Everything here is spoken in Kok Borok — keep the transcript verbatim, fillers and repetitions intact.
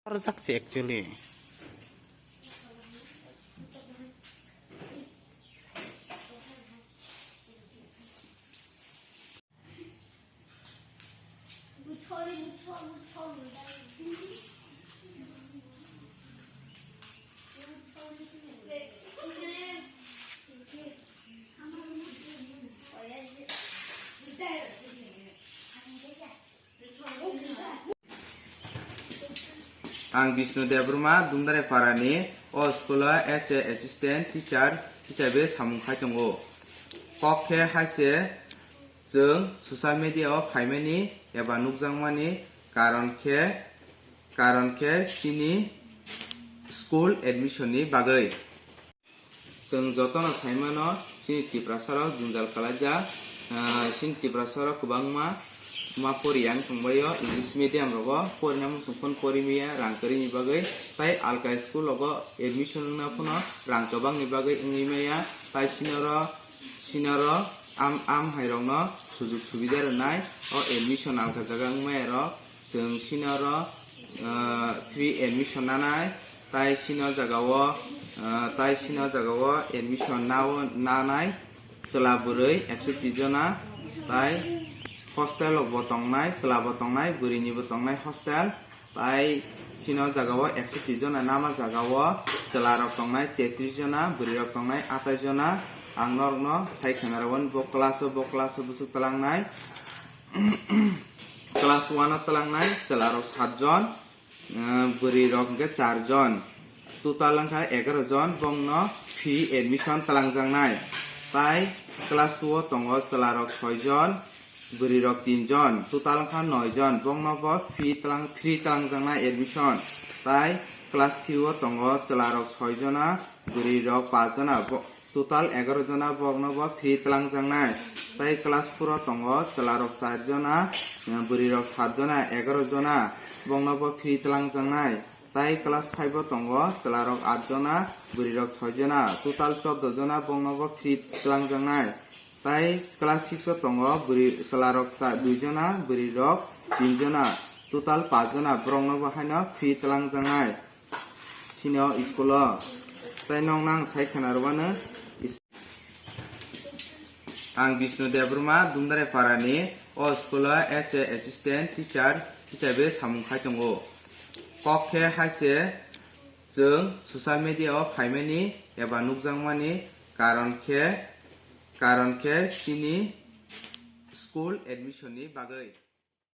Rwchapse actually. Ang Bishnu Debbarma, Dumdare Parani, o school o as a assistant teacher hisabe samung khai tongo. Kok khe hai se, chwng social media o phaimani eba nukjakmani karon khe, karon khe chini school admission ni bagwi. Chwng jotono sai mano, chini Tiprasarok jwngjal kalaijak, ah, chini Tiprasarok kwbangma ma pori yang tongbaio, English medium rogo porina muchung phano pori maya rang kwrwini bagwi, tai alka school rogo admission wngna phano rang kwbangni bagwi wngwi maya, tai sinoro, sinoro am, am hairokno sujuk subida rwnai, o admission alka jaga wngmaya rok. Chwng sinoro, ah, free admission nanai, tai sino jagao, ah, tai sino jagao admission nao nanai, chwla bwrwi ekso tris jona, tai hostel rok bo tongnai, chwla bo tongnai, bwrwini bo tongnai hostel, tai sino jagao ekso tris jona nama jagao chwla rok tongnai tetris jona, bwrwi rok tongnai atais jona. Ang norokno sai khwnarogwi bo class o, bo class o bwswk twlangnai. Class one o twlangnai chwlarok sat jon, eh, bwrwirok hwnkhe char jon. Total wngkha egaroh jon, bongno free admission twlangjaknai. Tai class two o tongo chwlarok soi jon, bwrwirok tin jon. Total wngkha noi jon, bongno bo free twlang-, free twlangjaknai admission. Tai class three o tongo chwlarok soi jona, bwrwirok paanch jona. Bo-, Total egaroh jona, bokno bo free twlangjaknai. Tai class four o tongo chwlarok char jona, bwrwirok sat jona, egaroh jona, bokno bo free twlangjaknai. Tai class five o tongo chwlarok at jona, bwrwirok soi jona, total chordo jona, bokno bo free twlangjaknai. Tai class six o tongo bwrwi, chwlarok cha-, dui jona, bwrwirok tin jona, total paanch jona, borokno bo haino free twlangjaknai. Chini o school o. Tai nokno ang sai khwna rwmano is-, ang Bishnu Debbarma, Dumdare Parani, o school o as a assistant teacher hisabe samung khai tongo. Kok khe hai se, chwng social media o phaimani eba nukjakmani karon khe, karon khe chini school admission ni bagwi.